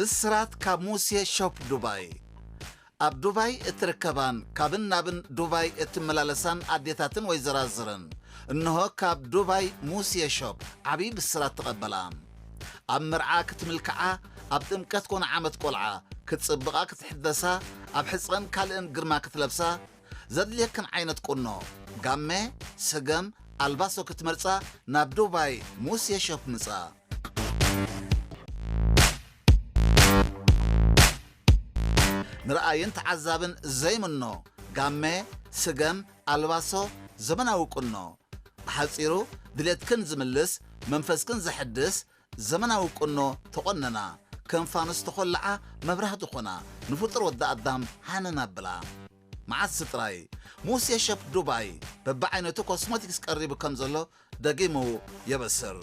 ብስራት ካብ ሙሴ ሾፕ ዱባይ። ኣብ ዱባይ እትርከባን ካብን ናብን ዱባይ እትመላለሳን ኣዴታትን ወይዘራዝርን፣ እንሆ ካብ ዱባይ ሙሴ ሾፕ ዓብዪ ብስራት ተቐበላ። ኣብ መርዓ ክትምልክዓ፣ ኣብ ጥምቀት ኮነ ዓመት ቆልዓ ክትጽብቓ ክትሕደሳ፣ ኣብ ሕጸን ካልእን ግርማ ክትለብሳ፣ ዘድልየክን ዓይነት ቁኖ፣ ጋመ፣ ስገም፣ ኣልባሶ ክትመርጻ ናብ ዱባይ ሙሴ ሾፕ ምጻ። ንረኣይን ተዓዛብን ዘይምኖ ጋመ፣ ስገም፣ ኣልባሶ፣ ዘመናዊ ቁኖ። ብሓጺሩ ድሌትክን ዝምልስ፣ መንፈስክን ዘሐድስ ዘመናዊ ቁኖ ተቖነና። ከም ፋኑስ ተኾልዓ መብራህቲ ኾና፣ ንፍጡር ወዲ ኣዳም ሃነን ኣብላ። መዓስ ጥራይ ሙሴ ሸፕ ዱባይ በብዓይነቱ ኮስሞቲክስ ቀሪቡ ከም ዘሎ ደጊሙ የበስር።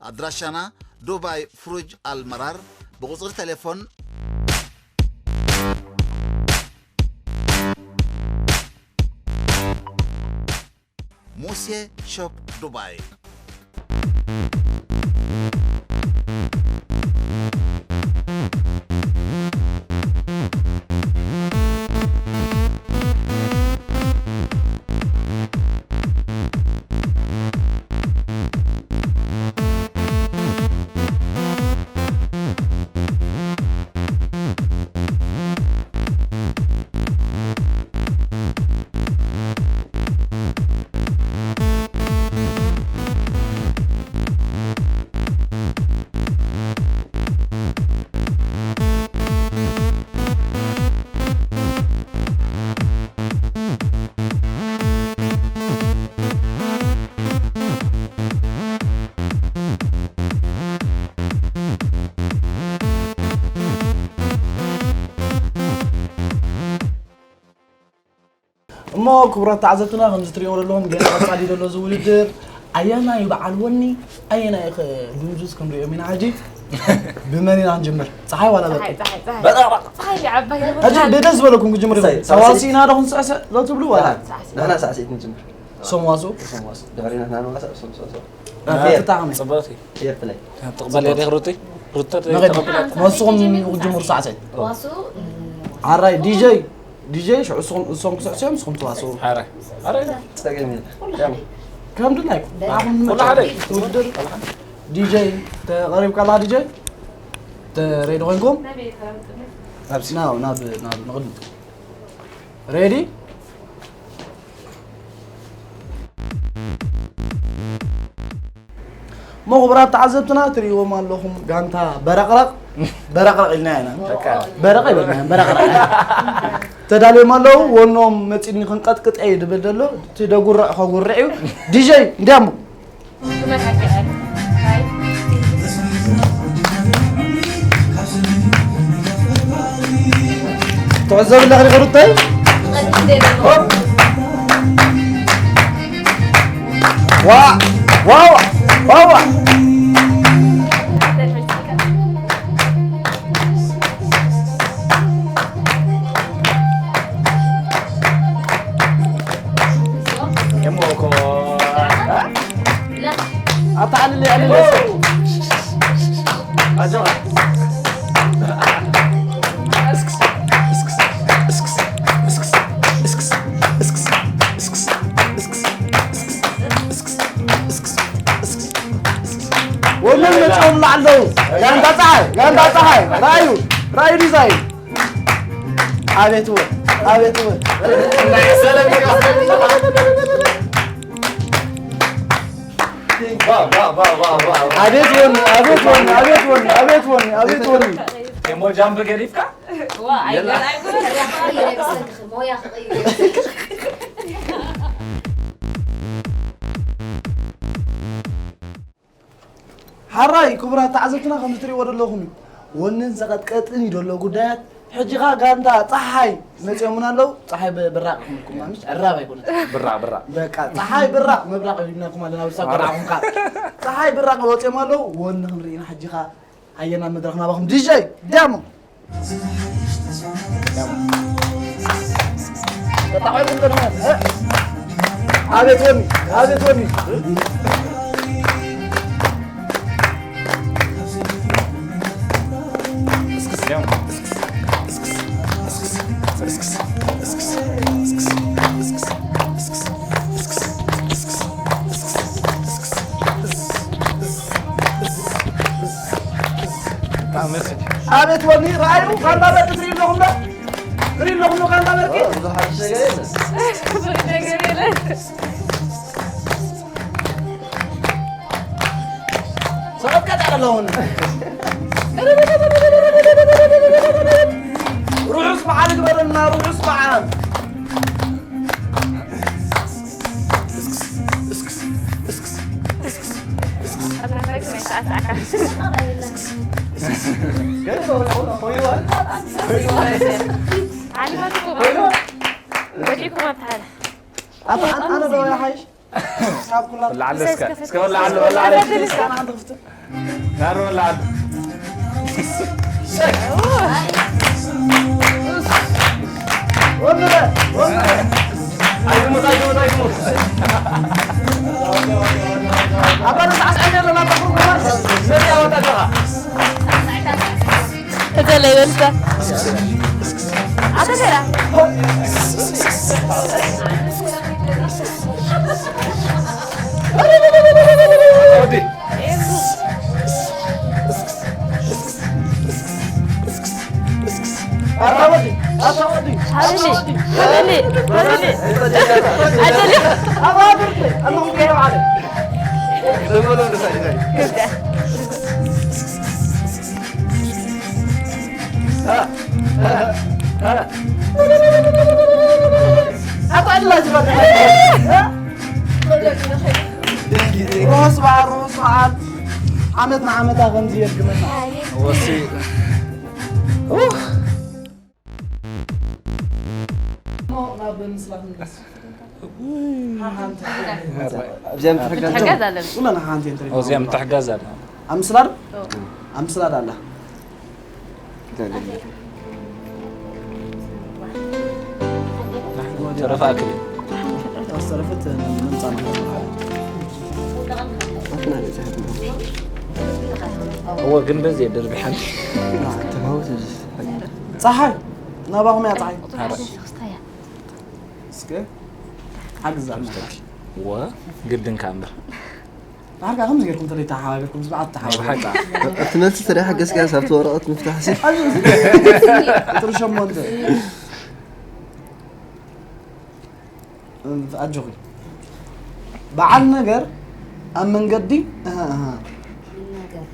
ኣድራሻና ዱባይ ፍሩጅ ኣልመራር፣ ብቁጽሪ ቴሌፎን ሙሴ ሾፕ ዱባይ። እሞ ክቡራት ተዓዘብትና፣ ከምዚ ትሪእዎ ዘለኹም ገና ቀጻሊ ዘሎ እዚ ውድድር፣ ኣየናይ በዓል ወኒ ኣየናይ ኸ ድንዙዝ ክንሪኦም ኢና። ሕጂ ብመን ኢና ክንጅምር? ፀሓይ ዋላ በርቂ? ፀሓይ፣ ፀሓይ፣ ፀሓይ። በጣም። ፀሓይ ዓባይ ሕጂ ብደስ ዝበለኩም ክጅምር ኢኹም። እሰይ፣ ሳዕስዒት። ተዋሲእና ዶ ክንስዕስዕ ዶ ትብሉ ዋላ? ንሕና ሳዕስዒት ንጅምር። እሶም ዋስኡ? እሶም ዋስኡ። ድሕሪና ንሕና ንዋሳእ፣ እሶም ሰው ሰው። አ፣ ፌር። ፍታሕ ከመይ? ጽብቕቲ። ፌር ፕለይ። ትቕበል እያ ዲኽ ሩቲ? ሩቲ መቐዲ። ተቐበል። ንስኹም ንጅምር ሳዕስዒት። ዋስኡ፣ እ፣ ኣራይ ዲጀይ፣ ዲጀይ ሽዑ እሶም፣ እሶም ክስዕስዑ እዮም፣ ንስኹም ትዋስኡ። ኣራይ። ኣራይ። ጸገም የለን። ከም ድላይኩም። ንዓኹም ኩሉ ሓደ። ዝመቸኩም። ውድድር ዲጀይ ተቐሪብካ ኣለኻ ዲጀይ? ተ-፣ ሬዲ ኮይንኩም? ናበይ ተቐምጥና? ናብ፣ ናብ፣ ናብ ንቕድሚት። ሬዲ? እሞ ክቡራት ተዓዘብትና፣ ትርእይዎም ኣለኹም፣ ጋንታ በረቕረቕ፣ በረቕረቕ ኢልና ኢና። በቃ። በረቕ ኣይበልናዮን፣ በረቕረቕ። ተዳልዮም ኣለዉ፣ ወኖም መጺኒ ክንቀጥቅጥ እየ ድብል ደሎ፣ እቲ ደጉርዕ ከጉርዕ እዩ። ዲጀይ፣ እንዲያሞ። ትዕዘብ ኣለኺ ሩተይ? ዋ፣ ዋ፣ ዋ፣ ዋ። ኣታ ኣልለይ፣ ኣልለይ። ወሎም መፅኦም ኣለዉ። ጋንታ ፀሓይ፣ ጋንታ ፀሓይ፣ ራእዩ፣ ራእዩ ዲዛይን። ኣቤት ወ-፣ ኣቤት ወ-፣ ኣቤት ወኒ፣ ኣቤት ወኒ፣ ኣቤት ወኒ፣ ኣቤት ወኒ፣ ኣቤት ወኒ። ቴሞ ጃምብ ገዲፍካ? ዋ፣ ኣይገርም። ሞያ ክቕይር። ሓራይ ክቡራት ተዓዘብትና፣ ከምዚ ትሪእዎ ዘለኹም እዩ። ወንን ዘቐጥቀጥን እዩ ዘሎ ጉዳያት። ሕጂ ኸኣ ጋንታ ጸሓይ መጺኦምና ኣለዉ። ጸሓይ ብ-፣ ብራቕ ክምልኩም፣ ምሽ ዕራብ ኣይኮነትን። ብራቕ፣ ብራቕ። በቃ፣ ጸሓይ ብራቕ፣ ምብራቕ ኢልናኩም ኣለና፣ ብሳብ ብራቕ ኹንካ። ጸሓይ ብራቕ ወጺኦም ኣለዉ። ወኒ ክንርኢ ኢና ሕጂ ኸኣ። ኣየና መድረኽ ናባኹም? ዲጀይ ዳሞ። ተጣቒምኩም ቀድሞ። ኣቤት ወኒ፣ ኣቤት ወኒ። እስኪ ኣቤት ወኒ፣ ረኣዩ፣ ካንታ በርቂ ትርኢ ኣለኹም ዶ? ትርኢ ኣለኹም ዶ ካንታ በርቂ? ብዙሕ ሓድሽ ነገር የለን። ብዙሕ ነገር የለን። ሰዓት ቀጥ ኣለኹም። ርሑስ በዓል ግበረልና፣ ርሑስ በዓል። ወዲእኩም ኣብታ ሓላ። ኣታ ኣነ ዶ ይሓይሽ? ካብ ኩላ ወላዓለ እስከ፣ እስከ ወላዓለ፣ ወላዓለ። እስከ ኣነ ክፍት ናሩ ወላዓለ። ወንበ፣ ወንበ። ኣይትሙት፣ ኣይትሙት፣ ኣይትሙት። ኣባ ነፃ ኣስቀኒ ኣለና፣ በኹም ከማን። መን ያወጣ ጆኻ? እተለይ በልካ። ኣተሰራ። ወዲ። ኣታ ወዲ፣ ኣታ ወዲ። ሓብሊ፣ ሓብሊ፣ ሓብሊ። ኣጀሊ። ኣባ ብርቂ፣ ኣለኹም ከይደ በዓለ። ደመሎ ንሳ ኢታይ። ርሑስ በዓል፣ ርሑስ በዓል። ዓመት ንዓመታ ከምዚ የድግመና። ወሲ። ኡፍ። እሞ ናብ ምስላ ክንመለስ። እዚኣ ምትሕጋዝ ትሕጋዝ ኣለና። ኩለን ሓንቲ ኢንተርቪው እዚኣ ምትሕጋዝ ኣለ። ኣብ ምስላ ዶ? ኦ። ኣብ ምስላ ዶ ኣላ? ተረፈ ኣክል። ዝተረፈት ምምጻእ ማለት ነው። እወ፣ ግን በዚ የደርብሐን። ጸሓይ፣ ናባኹም እያ ጸሓይ። ኧረ። እስከ ሓግዝ ኣምላኽ። ወ ግድን ከኣ እምበር። ዳርጋ ከምዚ ጌርኩም ተለይ ተሓባቢርኩም፣ ዝብዓት ተሓባቢርኩም። ብሓቂ። ኣብቲ መልሲ ተለይ ሓገዝካ፣ ኣብቲ ወረቐት ምፍታሕ ሲ። ኣብዚ፣ እዚ። ቁጽሪ ሸሞንተ። ኣጆኺ። በዓል ነገር ኣብ መንገዲ፣ እህ፣ እህ። ይናገር።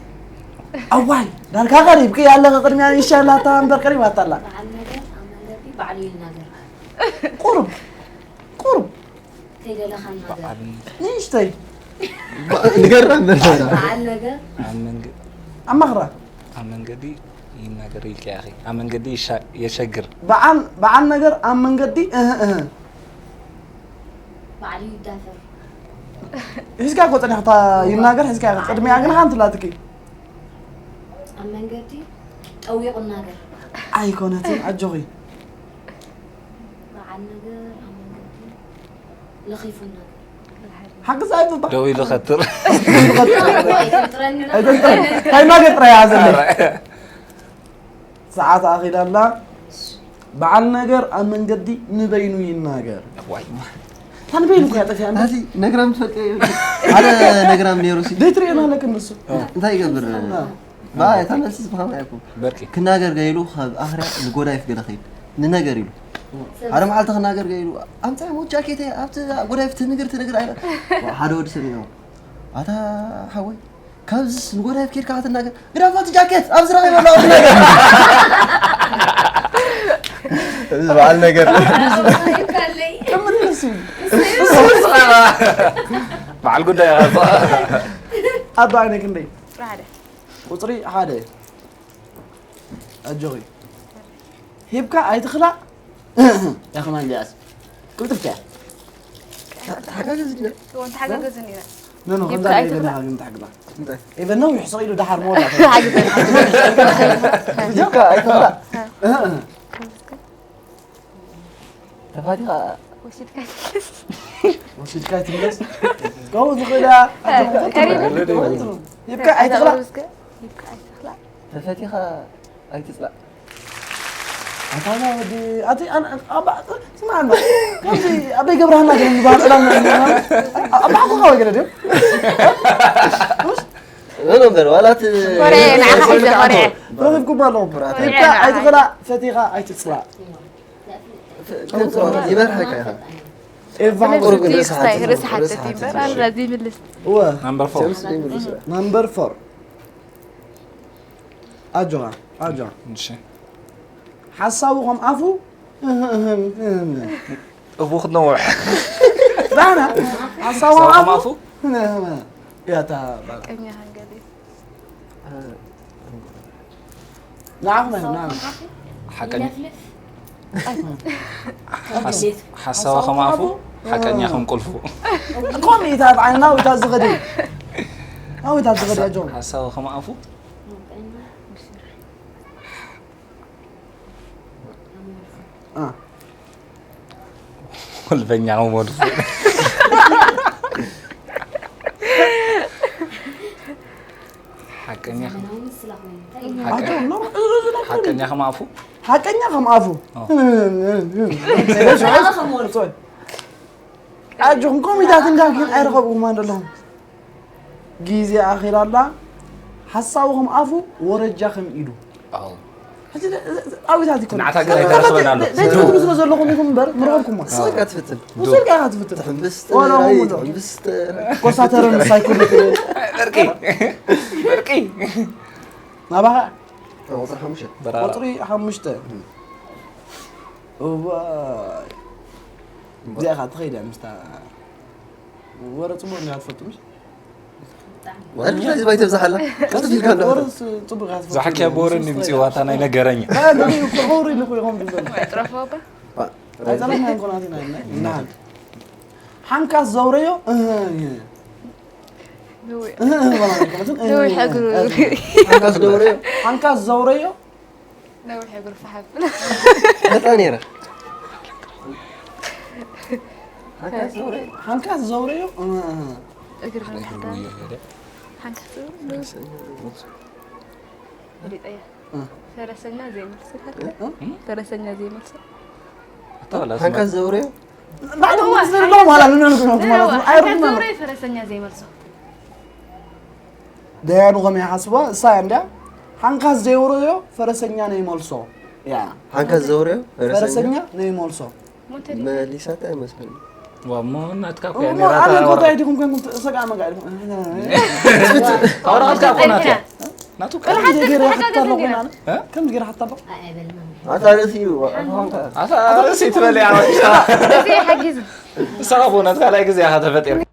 ኣዋይ፣ ዳርጋ ቀሪብኪ ኣለኺ፣ ቅድሚያ ኢንሻላህ፣ እታ እምበር ቀሪባታ ኣላ። በዓል ነገር ኣብ መንገዲ ባዕሉ ይናገር። ቁሩብ፣ ቁሩብ። ከይደለኻ ይናገር። ንእሽተይ። ንገራ እምበር። በዓል ነገር ኣብ መንገ-፣ ኣብ መኽራ። ኣብ መንገዲ ይናገር ኢልኪ ኢኺ። ኣብ መንገዲ ይሻ-፣ የሸግር። በዓል፣ በዓል ነገር ኣብ መንገዲ፣ እህ፣ እህ። ባዕሉ ይዳፈር። ሒዝካ እኮ ጸኒሕካ ይናገር፣ ሒዝካ ኢኻ። ቅድሚያ ግን ሓንቲ ኣላትኪ። ኣብ መንገዲ ጠዊቑ ይናገር። ኣይኮነትን፣ ኣጆኺ። በዓል ነገር ኣብ መንገዲ ለኺፉ ይናገር። ሓግዝ ኣይትውጣ። ደው ኢሉ ኸትር። ኣይትንጥረኒ። ኣይትንጥረኒ። እንታይ ነገር ጥራይ እያ ዘለኒ። ሰዓት ኣኺላ ኣላ። በዓል ነገር ኣብ መንገዲ ንበይኑ ይናገር። ዋይ። እታ ንበይኑ እኮ እያ ጠፊኣና። ናቲ ነግራም ትፈልጥ እየ። ሓደ ነግራም ነይሩ ሲ። ደይ ትርእየና ኣለክ ንሱ። እንታይ ይገብር? አ። ባ፣ እታ መልሲ ዝፈኸማ እያ እኮ። በርቂ። ክናገር ገይሉ ካብ ኣኽርያ ንጎዳይፍ ገለ ኸይድ። ንነገር ኢሉ። ሓደ መዓልቲ ክናገር ገይሉ፣ ኣምጻይ ሞት ጃኬት እየ፣ ኣብቲ ጎዳይፍ ትንግር ትንግር ኣይለ። ዋ፣ ሓደ ወዲ ሰብ እዩ። ኣታ ሓወይ፣ ካብዚስ ንጎዳይፍ ኬድካ ክትናገር፣ ግዳፋ እቲ ጃኬት፣ ኣብዚ ረኺበ ኣለኹ ክትናገር። እዚ በዓል ነገር። ይብካለይ። ከምዚ እዩ። በዓል ጉዳይ ኢኻ። ኣባ፣ ኣነ ክንደይ? ሓደ። ቁጽሪ ሓደ። ኣጆኺ። ሂብካ ኣይትኽላእ። ያ ከማን ቢያስ። ቅልጥፍቲ እያ። ተሓጋገዝና። እወ፣ ንተሓጋገዝን ኢና። ኖ፣ ኖ፣ ሂብካ ከምዛ ኣይትኽላእ። ኢቨን ግን ተሓግዛ። እንታይ? ኢቨን ነዊሕ ስቕ ኢሉ ደሓር መወላ። ተሓግዘን። ሂብካ ኣይትኽላእ። እህ፣ እህ። ተፋቲኻ ወሲድካ ትመለስ። ወሲድካ ትመለስ። ከምኡ ዝኽእል እያ። እ፣ ቀሪቡ። ሂብካ ኣይትኽላእ። ሩዝከ ሂብካ ኣይትኽላእ። ተፈቲኻ ኣይትጽላእ። ኣታ ወዲ፣ ኣቲ፣ ኣን-፣ ኣን-፣ ኣባ-፣ ስማዕ፣ ኣባ-፣ ከምዚ ኣበይ ገብረሃና ግን ይበሃል፣ ዕላም፣ ኣባዕኩኻ ወይ ገለ ድዩ? ኖ ኖ፣ እምበር ዋላ እቲ ኮርያ ንዓኻ ሒዘ ኮርያ። ረኺብኩማ ኣለኹም። ኩራት። ሂብካ ኣይትኽላ፣ ፈቲኻ ኣይትፅላእ። ይበርሓካ ኢኻ። ኤቫ ቁሩብ ግን ርእሲ ርእሲ ሓትት ሓትት ርእሲ ይበል ሓትት ኣላ ይበል። ዘይምልስ። እወ ናምበር ፎር ጀምስ ዘይምልስ። ናምበር ፎር ኣጆኻ ኣጆኻ እሺ ሓሳቡ ከም ኣፉ እቡ ክትነውሕ ዳና ሓሳቡ ከም ኣፉ ኣፉ ያታ ቀኛ ሃንገዲ ንዓኹም ኣይኮነ ንዓኹም ሓቀኛ ሓሳቡ ከም ኣፉ ሓቀኛ ከም ቁልፉ ከምኡ ኢታት ዓይንና ውታት ዝኸዲ ኣዊታት ዝኸዲ ኣጆም ሓሳቡ ከም ኣፉ አ ወልፈኛ ከም ወድፉ ሓቀኛ ከም- ኣጆም ኖ እዚ እዚ ኖ ሓቀኛ ከም ኣፉ ሓቀኛ ከም ኣፉ ኦ። ኣጆኹም ኮሚታት እንዳኪን ኣይረኸብኩም ኣለኹም ግዜ ኣኺላ ኣላ ሓሳቡ ከም ኣፉ ወረጃ ከም ኢዱ ኣው። ኣዊታት ይኮን ንዓታ ገለ ኣይተረኽበን ኣሎ። ዘይትፍትኑ ስለ ዘለኹም ኢኹም እምበር ምርቕልኩም ስቕ ኢልካ ትፍትን። ውስልካ ኢኻ ትፍትን ሕምብስ ዋላ እውን ራይ ኣሎ። ሕምብስ ኮሳተርን ሳይኮን በርቂ በርቂ ናባኻ ቁፅሪ ሓሙሽተ በራራ ቁፅሪ ሓሙሽተ እዋይ እዚኣ ኸዓ ትኸይድ እያ ምስታ ወረ ፅቡቅ እንዲያ ትፈልጡ ምሽ ወላ እዚ ባይ ተብዛሓላ ቀስ ኢልካ እንዳ ወረ ስ- ፅቡቅ እያ ትፈልጡ ዛሓኪያ በወረ እንዲ ምፅዋታ ናይ ነገረኛ ከውሪ ኢሉ እኮ ይኸውን ዝብል ጥረፎ ኣባ ኣይፀለና እንኮናት ኢና እና ሓንካስ ዘውረዮ እህ፣ እህ፣ እህ፣ ማለት ነው። ነዊሕ እግሩ ሓንካስ ደውረዮ ሓንካስ ዘውረዮ ነዊሕ እግሩ ፈሓብ መጣ ነይረ ሓንካስ ዘውረዮ እህ፣ እህ። እግሪ ንምሕዳር ሓንካስ ፈሊጠያ ፈረሰኛ ዘይመልሶ ፈረሰኛ ዘይመልሶ ሓንካስ ዘውረዮ ባዕሉ መስለሎ ማለት ነው ማለት ነው። ኣይሩም ዘውረ ፈረሰኛ ዘይመልሶ ደያኑ ከመይ ሓስባ እሳ እንዳ ሓንካስ ዘይወረዮ ፈረሰኛ ናይ መልሶ ያ ሓንካስ ዘውረዮ ፈረሰኛ ናይ መልሶ መሊሳታ ኣይመስለኒ ዋሞ ናትካ እኮ እሞ እያ ነይራ ኣነ እታ እንታይ ወረቐት። ዲኹም ኮንኩም ሰቃ መቃ ዲኹም ኣውራ ናትካ እኮ ናት እያ ናቱ ከምዚ ገይረ ይሓትታ ኣለኹ ኣነ ከምዚ ገይረ ሓታ ኣለኹ ኣታ ርእሲ እዩ ኣታ ኣታ ርእሲ ትበል እያ እዚ ሓጊዝ ንስኻ ብእውነት ካልኣይ ግዜ ኢኻ ተፈጢርካ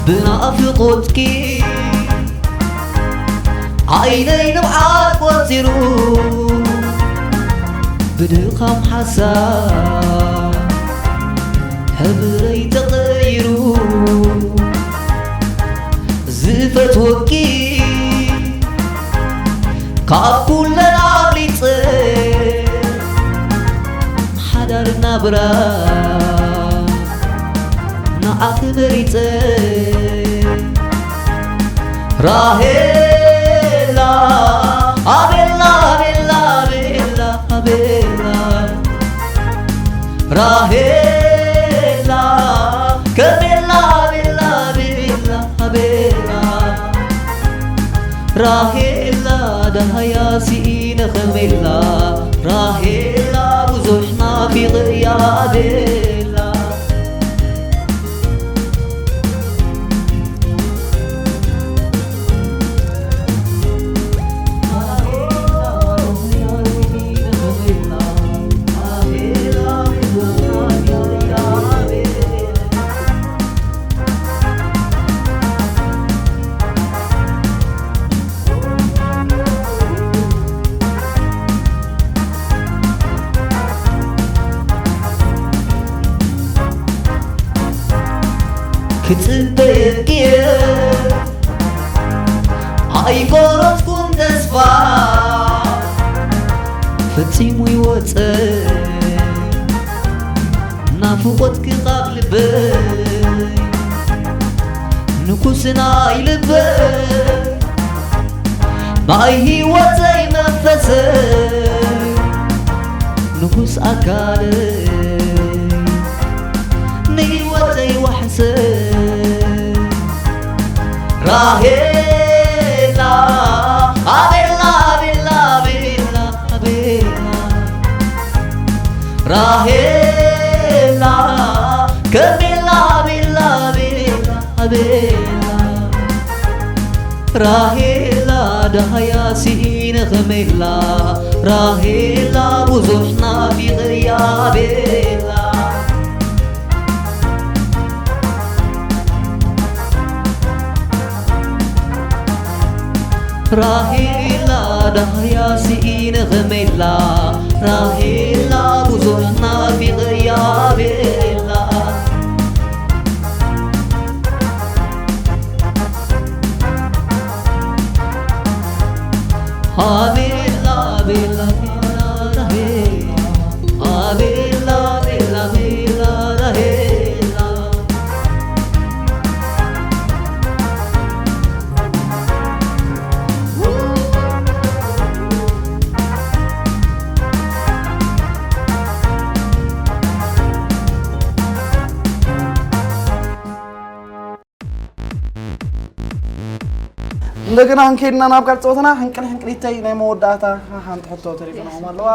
ብናፍቆትኪ ዓይነይ ንብዓት ቆጺሩ ብድኻም ሓሳብ ሕብረይ ተቐይሩ ዝፈትወኪ ካብ ኩለን ኣብሊጸ ሓዳር ናብራ ንዓኺ መሪጸ ራሄላ ኣቤላ ኣቤላ ኣቤላ ኣቤላ ራሄላ ከቤላ ቤላ ቤላ ቤላ ራሄላ ደሃያ ስኢነ ከሜላ ራሄላ ብዙሕ ናፊቐያ ቤላ ክጽበየኪ ኣይቆረጽኩን ተስፋ ፈጺሙ ይወጸ ናፍቆትኪ ካብ ልበይ ንጉስ ናይ ልበይ ማይ ህይወተይ መንፈሰይ ንጉስ ኣካለይ ንህይወተይ ዋሕሰይ ራሄላ ኣቤላ ኣቤላ ኣቤላ ኣቤላ ራሄላ ከቤላ ኣቤላ ኣቤላ ኣቤላ ራሄላ ዳህያ ስኢነ ኸሜላ ራሄላ ብዙሕ ናፊቐያ ቤላ ራሄላ ዳህያ ስኢነ ኸሜላ ራሄላ ብዙሕ ናፊቐያ ቤላ ኣቤላ ቤላ ቤላ ራሄላ ኣቤላ ቤላ ቤላ ራሄላ እንደገና ክንከይድና ናብ ካልእ ፀወታና ሕንቅል ሕንቅሊተይ ናይ መወዳእታ ሓንቲ ሕቶ ተሪፈናኹም ኣለዋ።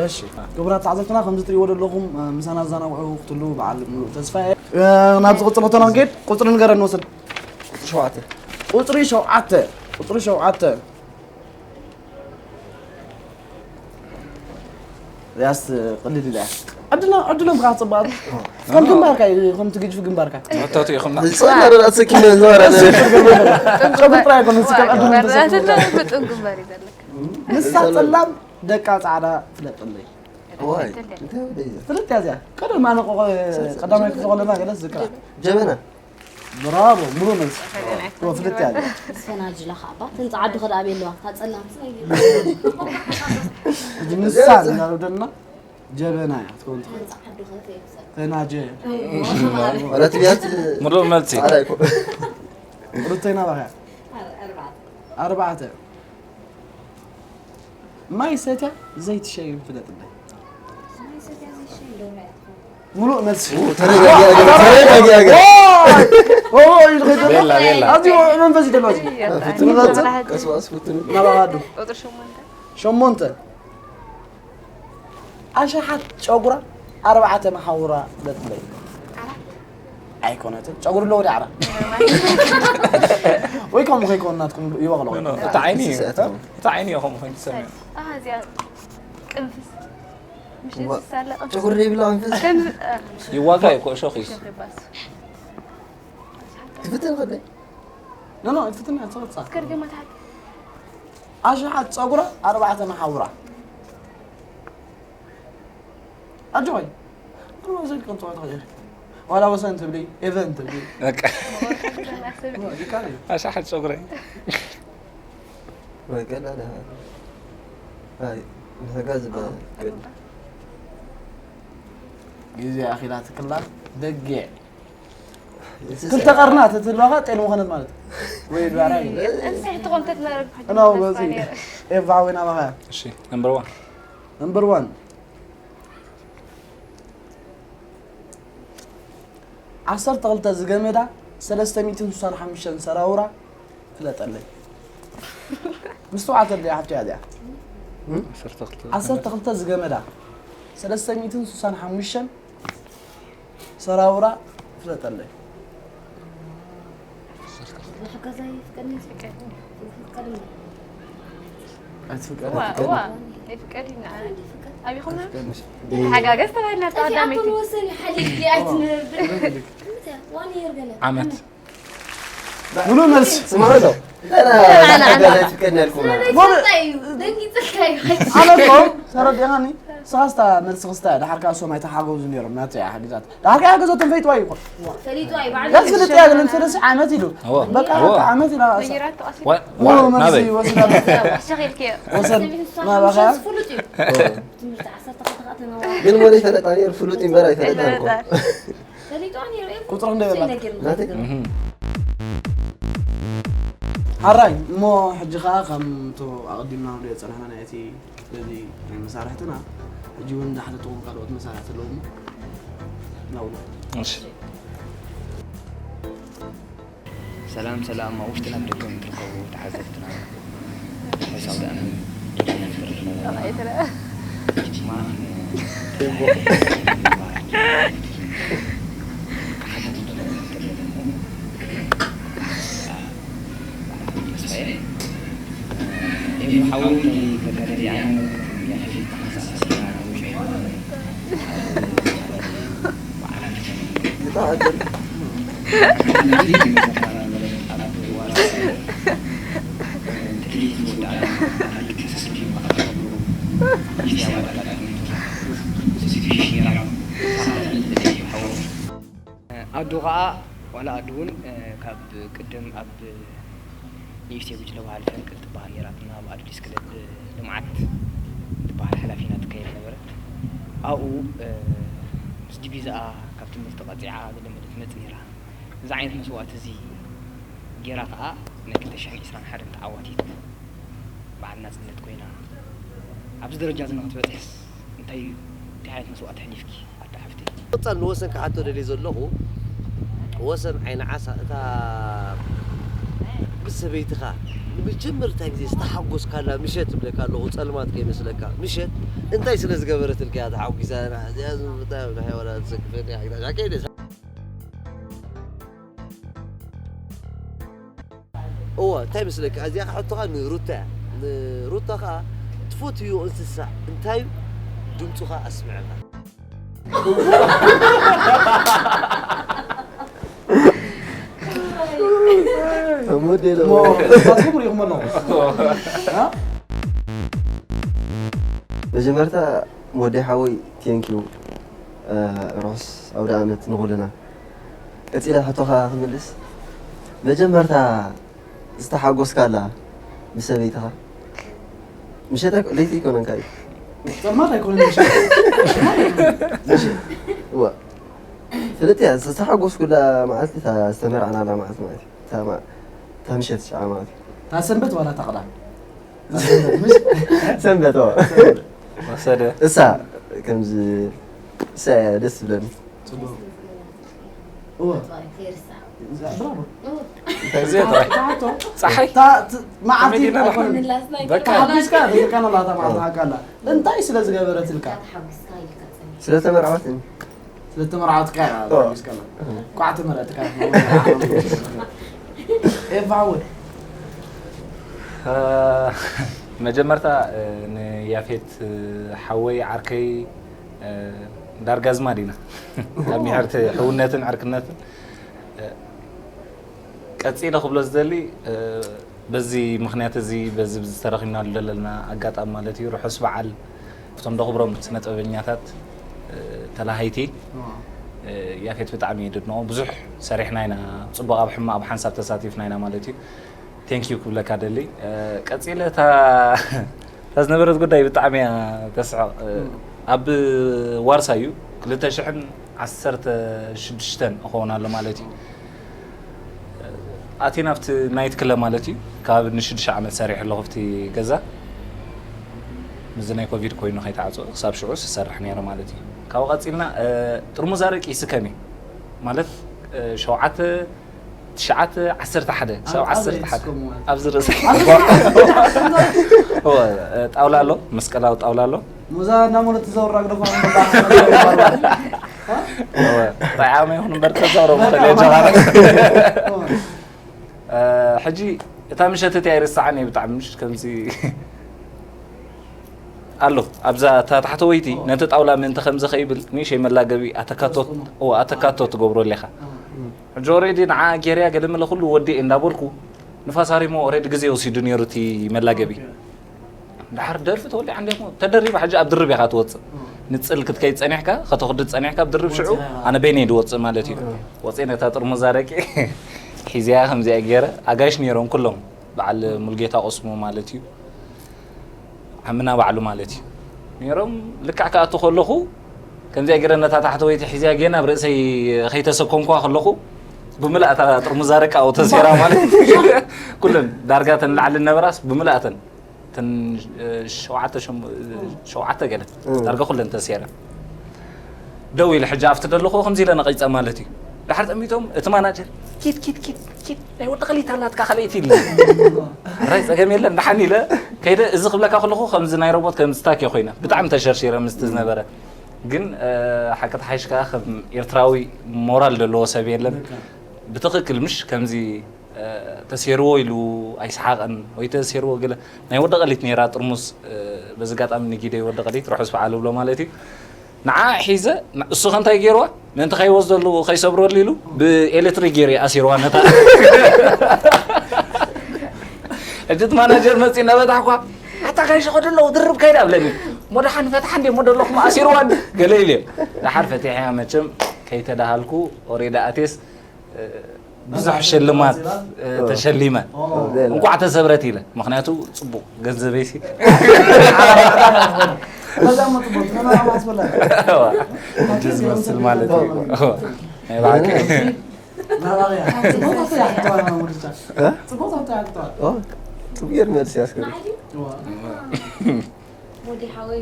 እሺ ክቡራት ተዓዘብትና ከምዚ ትሪእዎ ዘለኹም ምሳና ዘናውዑ ክትሉ በዓል ሙሉእ ተስፋ እየ። ናብ ዝቕፅል ሕቶና ክንከይድ ቁፅሪ ንገረኒ ወስድ። ቁፅሪ ሸውዓተ። ቁፅሪ ሸውዓተ። ቁፅሪ ሸውዓተ። ያስ ቅልል ኢላ። ዕድሎም ዕድሎም ከዓ ፅባቕ ከም ግንባርካ እዩ፣ ከም ትግጅፍ ግንባርካ። መታቱ ይኹምና። ዝፀና ደላ ሰኪነ ዝወረደ። ጨጉሪ ጥራይ ኣይኮነ፣ እዚ ከም ዕድሎም ተሰኪሙ። ብጥን ግንባር እዩ ዘለካ። ንሳ ፀላም ደቃ ፃዕዳ ፍለጠለይ። ዋይ፣ እንታይ ወደ እዩ? ፍልጥ እያ እዚኣ። ቀደም ኣነ ቆ-፣ ቀዳማይ ክፍሊ ከለና ገለ ዝዝክራ። ጀበና። ብራቮ፣ ሙሉ መልሲ። ኦ፣ ፍልጥ እያ እዚኣ። ፈናጅላ ከዓ እባ፣ ተንፃ ዓዱ ከ ደኣ ኣበይ ኣለዋ? እታ ፀላም። እዚ ንሳ እንዳረደና ጀበና እያ ትኸውን ትኽእል። ተንፃ ዓዱ ከ ተየብሰ። ፈናጀ። ማለት እያት ሙሉ መልሲ። ኣራይ እኮ። ሩተይ ናባኻ እያ። ኣርባዕተ። ኣርባዕተ። ማይ ሰትያ ዘይትሸይን ፍለጥለይ። ማይ ሰትያ ዘይትሸይን ደርሆ እያ ትኸውን። ሙሉእ መልሲ። ኦ፣ ተረጋጊ፣ ተረጋጊ። ኦ፣ ኦ፣ ኢሉ ከይዱ። ቤላ፣ ቤላ። ኣብዚ መንፈስ ይደሎ፣ ኣብዚ። ፍትን በል። ቀስ በቀስ ፍትን። ናባኻ ዱ። ቁፅሪ ሸሞንተ። ሸሞንተ። ኣሽሓት ጨጉራ ኣርባዕተ መሓውራ ፍለጥለይ። ኣይኮነትን። ጨጉሪ ኣለዎ ድዩ ዓራ? ወይ ከምኡ ከይኮን ናትኩም ይበቕሎ። ኖ፣ ኖ፣ እቲ ዓይኒ እዩ። ስስዐት ነው። እቲ ዓይኒ እዩ ከምኡ ኮይኑ ዝሰምዕ። ኣሃ፣ እዚኣ ቅንፍስ። ምሽ ዋ-፣ ዝሳለ ቅንፍስ። ጨጉሪ ዘይብላ ቅንፍስ? ከም፣ እ፣ ይዋጋ እዩ እኮ፣ እሾኽ እዩ። እሾኽ ይባስ። ትፍትን ከደይ? ኖ፣ ኖ፣ ኣይትፍትን እያ፣ ትጸቕጥ። እስከ ድገማ ትሓት። ኣሽሓት ጸጉራ ኣርባዕተ መሓውራ። ኣጆይ። ኣርባዕተ ዘልክን ጸወታ ኸይር። ዋላ ወሰን ትብሊ፣ ኤቨን ትብሊ። በቃ። ይካል እዩ። ኣሽሓት ጸጉረይ። ወይ ገላ ደሃ። ኣይ፣ ንሕጋ ዝበሃል ገላ። ግዜ ኣኺላ ትክላ፣ በጊዕ። ክልተ ቀርና ተትህልዋኻ ጤል ምኾነት ማለት እዩ። ወይ ዳራ እዩ። እንስሕቲ ቆምተት ነረብ ሕጂ እናው ተስፋ በዚ ነይረ። ኤቫ ወይ ናባኻ። እሺ፣ ነምበር ዋን። ነምበር ዋን። ዓሰርተ ክልተ ዝገመዳ ሰለስተ ሚእትን ስሳን ሓሙሽተን ሰራውራ ፍለጠለይ። ምስትውዓል ተድልያ ሓፍቲ እያ እዚኣ። ዓሰርተ ክልተ ዓሰርተ ክልተ ዝገመዳ ሰለስተ ሚእትን ስሳን ሓሙሽተን ሰራውራ ፍለጠለይ። ሓጋዛይ ይፍቀድኒ፣ ይፍቀድኒ። ይፍቀድኒ። ኣይትፍቀድ፣ ዋ፣ ኣይትፍቀድ። ዋ፣ ይፍቀድኒ። ኣቢኹም ና? ኣይትፍቀድ። ተሓጋገዝ ተባሂልና፣ ኣቲ ቀዳመይቲ። ኣቶ ወሰን ሓሊፍ ዲኣ ኣይትንብል። እንታይ? ዋን ይር ገለ። ዓመት። ሙሉ መልሲ። ስምዑ ኣሎ። ኣነ፣ ኣነ፣ ኣነ። ኣነ እኮ ተረዲእኻኒ። ስኻስታ መልሲ ክስታ ድሓር ከዓ እሶም ኣይተሓገዙ ነይሮም ናተይ ሓጊዛት ድሓር ከዓ ገዞ ተንፈይትዋ ይኮን ፈሊጡ ኣይባዕሉ ያስ ፍልጥ ያግልን ሰለስተ ዓመት ኢሉ እዋ፣ በቃ እዋ። ዓመት ኢላ ወ- ወ- ናበይ? ወስዳ ሸኺልክዮ። ወሰን ናባኻ? ፍሉጥ እዩ። ትምህርቲ ዓሰርተ ክልተ ከኣ ተነዋ። ግን ወደ ፈለጣ ነይሩ ፍሉጥ እምበር ኣይፈለጣን እኮ። ፈሊጡ ነይሩ እዩ። ቁጥሩ ክንደይ በላ? ናተይ? እህ። ሓራይ እሞ ሕጂ ከዓ ከምቶ ኣቐዲምና ንሪኦ ዝፀናሕና ናይ እቲ ስለዚ ናይ መሳርሕትና ሕጂ እውን እንዳሓተትኩም ካልኦት መሳርሕቲ ኣለዉ እሞ ናብኡ። እሺ። ሰላም ሰላም ኣብ ውሽጥና ብደገን ትርከቡ ተዓዘብትና ሕሳብ ደኣ ኣዱ ኸኣ ዋላ ኣዱ እውን ካብ ቅድም ኣብ ንእሽተይ ጉጅለ ባህሊ ፈንቅል ትበሃል ነይራትና፣ ኣብ ኣዲስ ክለብ ልምዓት ትበሃል ሓላፊና ትካየድ ነበረት። ኣብኡ ምስ ዲቪዛኣ ካብ ትምህርቲ ቀፂዓ ገለ መለ ትመፅእ ነይራ። እዚ ዓይነት መስዋእቲ እዚ ገይራ ከዓ ናይ ክልተ ሽሕን ዕስራን ሓደን ተዓዋቲት በዓል ናፅነት ኮይና ኣብዚ ደረጃ እዚ ንክትበፅሕስ እንታይ እንታይ ዓይነት መስዋእቲ ኣሕሊፍኪ ኣታ ሓፍተይ? ቀፃል ንወሰን ክሓቶ ደልየ ዘለኹ፣ ወሰን ዓይኒ ዓሳ እታ ምስ ሰበይትኻ ንመጀመርታ ግዜ ዝተሓጎስካላ ምሸት እብለካ ኣለኹ፣ ጸልማት ከይመስለካ። ምሸት እንታይ ስለ ዝገበረትልካ እያ ተሓጒሳ? እዚኣ ዝምታ ናይ ወላ ዝሰክፈኒ ሓግታ ሻከይ ደስ እወ፣ እንታይ መስለካ? እዚኣ ክሓቶኻ ንሩታ እያ። ንሩታ ኸዓ ትፈትዮ እንስሳ እንታይ እዩ? ድምፁ ኸዓ ኣስምዐካ። ሞዴል እሞ፣ እሞ። ንስኻትኩም ሪኢኹም ኣለኹም። እ? መጀመርታ ሞዴ ሓወይ፣ ቴንኪዩ። እ፣ ርሑስ ኣውደ ዓመት ንኹልና። ቀጺለ ሕቶኻ ክምልስ፣ መጀመርታ ዝተሓጎስካላ ምስ ሰበይትኻ? ምሸት ኣይኮ-፣ ለይቲ ኣይኮነን ካዩ። ጸልማት ኣይኮነን ምሸት። እዋ። ፍልጥ እያ፣ ዝተሓጎስኩላ መዓልቲ እታ ዝተመርዓናላ መዓልቲ ማለት እዩ። እታ ማ-፣ እታ ምሸት ሸዓ ማለት እዩ። እታ ሰንበት ዋላ እታ ቀዳም? ሰንበት፣ ኦ። ወሰደ። እሳ ከምዚ፣ እሳ እያ ደስ ትብለኒ። ጽቡቕ። እወ። ብራቮ። እንታይ እዚ ጥራይ። ተሓቶ። ጸሓይ። ታ-፣ ት-፣ መዓልቲ ከመይ ዲና ኣይኮነን። ንላስ ናይ በቃ። ተሓጒስካ፣ ተሓጒስካ ነላ፣ እታ መዓልቲ ሓቃ ኣላ። እንታይ ስለ ዝገበረትልካ? ተሓጒስካ ኢልካ ጸኒሕካ። ስለ ተመርዓወትኒ። ስለ ተመርዓወትካ እያ፣ ኦ። ተሓጒስካ ኣላ። ቋዕ ተመረጥካ። ኤፋ ሓወይ። እ፣ መጀመርታ፣ እ፣ ንያፌት፣ እ፣ ሓወይ፣ ዓርከይ፣ እ፣ ዳርጋ ኣዝማድ ኢና። ካብ ሚሕርቲ ሕውነትን ዕርክነትን፣ እ፣ ቀጺለ ክብሎ ዝደሊ፣ እ፣ በዚ ምኽንያት እዚ፣ በዚ፣ በዚ ተረኺብናሉ ዘለና ኣጋጣሚ ማለት እዩ፣ ርሑስ በዓል እቶም ደኽብሮም ስነ ጥበበኛታት፣ እ፣ ተላሃይቲ፣ እ፣ ያፌት ብጣዕሚ እየ ድድንቖ። ብዙሕ ሰሪሕና ኢና፣ ጽቡቕ ኣብ ሕማቕ ኣብ ሓንሳብ ተሳቲፍና ኢና ማለት እዩ። ቴንክ ዩ ክብለካ ደሊ። እ፣ ቀጺለ እታ፣ እታ ዝነበረት ጉዳይ ብጣዕሚ እያ ተስሕቕ። እ፣ እም። ኣብ ዋርሳይ እዩ፣ ክልተ ሽሕን ዓሰርተ ሽዱሽተን እኸውን ኣሎ ማለት እዩ። ኣትየ ናብቲ ናይት ክለብ ማለት እዩ። ካብ ንሽዱሽተ ዓመት ሰሪሐ ኣለኹ ኣብቲ ገዛ። ምስዚ ናይ ኮቪድ ኮይኑ ከይተዓጽወ ክሳብ ሽዑ ዝሰርሕ ነይረ ማለት እዩ። ካብኡ ቀጺልና፣ እ፣ ጥርሙዝ ኣረቂ ይስከም እዩ። ማለት፣ እ፣ ሸውዓተ፣ ትሽዓተ፣ ዓሰርተ ሓደ፣ ክሳብ ኣብ ጣውላ ዓሰርተ ሓደ። ይስከሙ ማለት። ኣብዚ ርእሲ። ኣብ ጣውላ። እወ፣ እ፣ ጣውላ ኣሎ፣ መስቀላዊ ጣውላ ኣሎ። ሙዛ እናሞለት ትዘውራ ግደፋ። እወ፣ ጥዑም ይኹን እምበር ተዛረቡ፣ ተለየ ጀኻረ። እ፣ ሕጂ እታ ምሸት እቲኣ ኣይርስዓን እየ ብጣዕሚ፣ ምሽ ከምዚ ኣሎ። ኣብዛ እታ ታሕተወይቲ ነቲ ጣውላ ምእንቲ ከምዚ ከይብል ንእሽተይ መላገቢ ኣተካቶ፣ እወ፣ ኣተካቶ ትገብሮ ኣለኻ። ሕጂ ኦሬዲ ንዓ ጌርያ ገለ መለ ኩሉ ወዲእ እንዳበልኩ ንፋስ ሃሪሞ ኦሬዲ ግዜ ወሲዱ ነይሩ እቲ መላገቢ። ኦኬ። ድሓር ደርፊ ተወሊዓ እንዲኹም ተደሪባ ሕጂ ኣብ ድርብ ኢኻ ትወፅእ። ንፅል ክትከይድ ፀኒሕካ ከተኽድድ ፀኒሕካ ኣብ ድርብ ሽዑ ኣነ በይነይ ድወፅእ ማለት እዩ። ወፅየ ነታ ጥርሙዝ ኣረቂ ሒዝያ ከምዚኣ ገይረ ኣጋይሽ ነይሮም ኩሎም በዓል ሙልጌታ ቆስሞ ማለት እዩ። ዓምና ባዕሉ ማለት እዩ ነይሮም። ልክዕ ክኣቱ ከለኹ ከምዚኣ ገይረ ነታ ታሕተወይቲ ሒዝያ ጌና ኣብ ርእሰይ ከይተሰኮምኳ ከለኹ ብምልኣታ ጥርሙዝ ኣረቂ ኣብኡ ተሰይራ ማለት ኩለን ዳርጋ ተን ላዕሊ ነበራስ ብምልኣተን እተን ሸውዓተ ሸውዓተ ገለ ዳርጋ ኩለን ተሰይረን ደው ኢለ ሕጂ ኣብቲ ደለኹ ከምዚ ኢለ ነቒፀ ማለት እዩ። ድሓር ጠሚቶም እቲ ማናጀር ኪድ ኪድ ኪድ ኪድ ናይ ወዲ ቐሊት ኣላትካ ካልኣይቲ ኢለ ራይ ፀገም የለን ደሓን ኢለ ከይደ እዚ ክብለካ ከለኹ ከምዚ ናይ ሮቦት ከምዚ ታክ ኮይነ ብጣዕሚ ተሸርሺረ ምስቲ ዝነበረ ግን ሓቂ ተሓይሽ ከዓ ከም ኤርትራዊ ሞራል ዘለዎ ሰብ የለን ብትኽክል ምሽ ከምዚ ተሴርዎ ኢሉ ኣይሰሓቐን ወይ ተሴርዎ ገለ ናይ ወዲ ቀሊት ነይራ ጥርሙስ በዚ ኣጋጣሚ ንጊደይ ወዲ ቀሊት ርሑስ በዓል እብሎ ማለት እዩ ንዓ ሒዘ እሱ ከንታይ ገይርዋ ምእንቲ ከይወስደሉ ከይሰብረሉ ኢሉ ብኤሌክትሪክ ገይሩ ኣሲርዋ ነታ ሕጂ እቲ ማናጀር መፂ እናበታሕኳ ኣታ ጋይሽ ከደለዉ ድርብ ከይድ ኣብለኒ ሞደሓን ፈትሓ እንደ ሞደለኹም ኣሲርዋን ገለ ኢለ ድሓር ፈቲሐያ መቸም ከይተዳሃልኩ ኦሬዳ ኣቴስ ብዙሕ ሽልማት ተሸሊመ እንኳዕ ተሰብረት ኢለ ምክንያቱ ፅቡቅ ገንዘበይሲ ዝመስል ማለት እዩ ናይ ብሓቂ ፅቡቅ መልሲ ያስገ ወዲ ሓወይ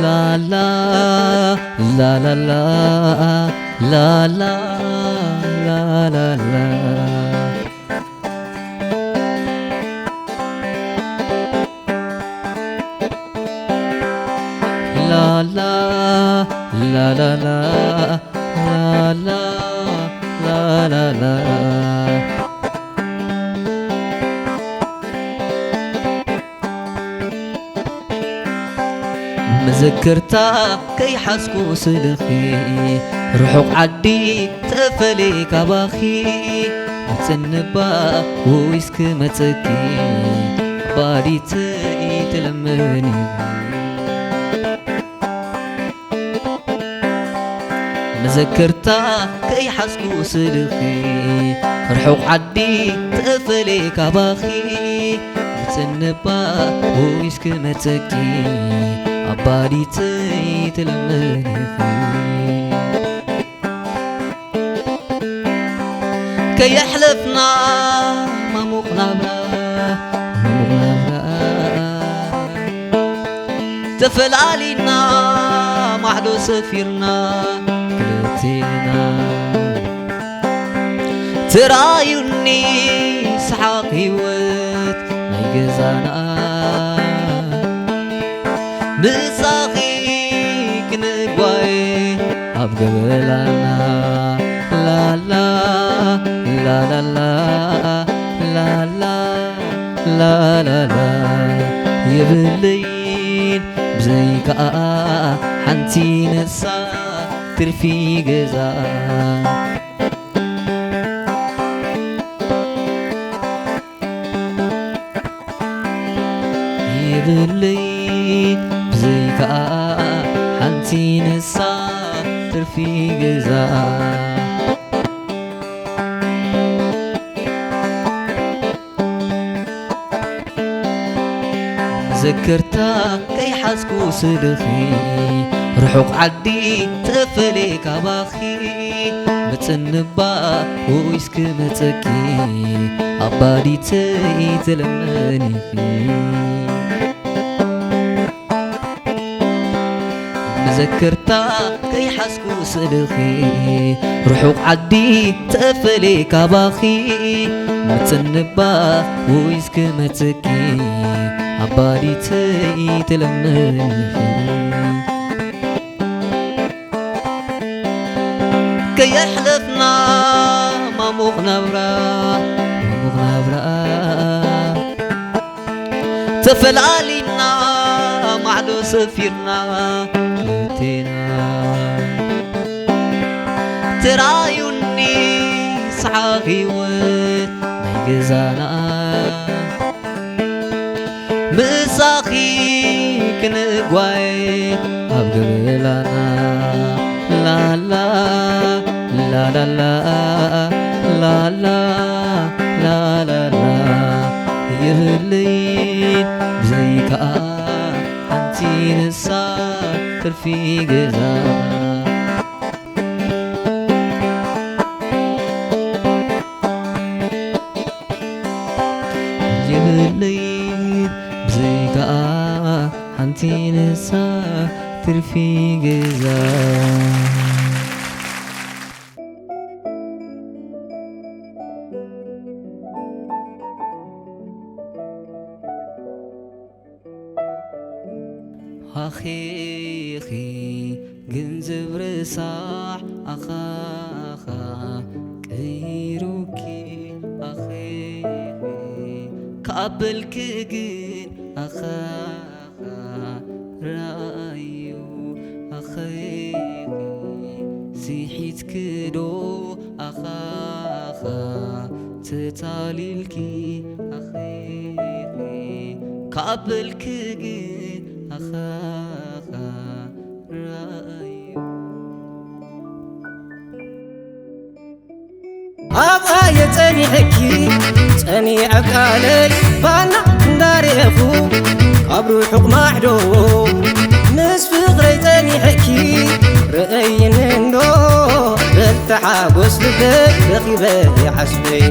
ላላ ላላላ ላላ ላላላ ላላ ላላላ ላላ ላላላ መዘከርታ ከይሓዝኩ ስልኺ ርሑቕ ዓዲ ተፈለየ ካባኺ ምፅንባ ውይስ ክመፀኪ ባዲተይ ትልምኒ መዘከርታ ከይሓዝኩ ስልኺ ርሑቕ ዓዲ ተፈለየ ካባኺ ምፅንባ ውይስ ክመፀኪ ኣባዲተይ ትለምንኺ ከየሕለፍና ማሙቕ ናብራ ማሙቕ ናብራ ተፈላሊና ማዕዶ ሰፊርና ክልቴና ተራዩኒ ሰሓቕ ህይወት ናይ ገዛና ምሳኺ ክንጓየ ኣብ ገበላና ላላ ላላላ ላላ ላላላ የብለይን ብዘይከኣ ሓንቲ ነሳ ትርፊ ገዛ የብለይን ብዘይከኣ ሓንቲ ነሳ ትርፊ ገዛ መዘከርታ ከይሓዝኩ ስልኺ ርሑቕ ዓዲ ተፈለየ ካባኺ ምፅንባ ውይስ ክመፀኪ ኣባዲተይ ትለምኒኺ መዘከርታ ከይሓዝኩ ስእልኺ ርሑቕ ዓዲ ተፈለየ ካባኺ ምጽንባ ውይስ ክመጽኪ ኣባዲተይ ትለምንኺ ከየሕለፍና ማሙቕ ናብራ ማሙቕ ናብራ ተፈላሊና ማዕዶ ሰፊርና ክልቴና ተራዩኒ ሰሓቕ ህይወት ናይ ገዛና ምሳኺ ክንጓየ ኣብ ገበላና ላላ ላላላ ላላ ላላላ የብለይን ብዘይካኣ ሓንቲ ንሳ ትርፊ ገዛ። የብለይ ብዘይካኣ ሓንቲ ንሳ ትርፊ ገዛ። ኣኺኺ ገንዘብ ረሳሕ ኣኻኻ ቀይሩኪ ኣኺኺ ካብ በልኪ ግን ኣኻኻ ራእዩ ኣኺኺ ስሒትኪ ዶ ኣኻኻ ተታሊልኪ ኣኺኺ ካብ በልኪ ግን ኣኻኻ ራእዩ ኣብኣ የጸኒሐኪ ጸኒዐ ቃለይ ባና እንዳርኤኹ ካብ ርሑቕ ማሕዶ ምስ ፍቕረይ ጸኒሐኪ ርእይኒ እንዶ በልቲ ሓጎስ ልበይ ረኺበ ዓስበይ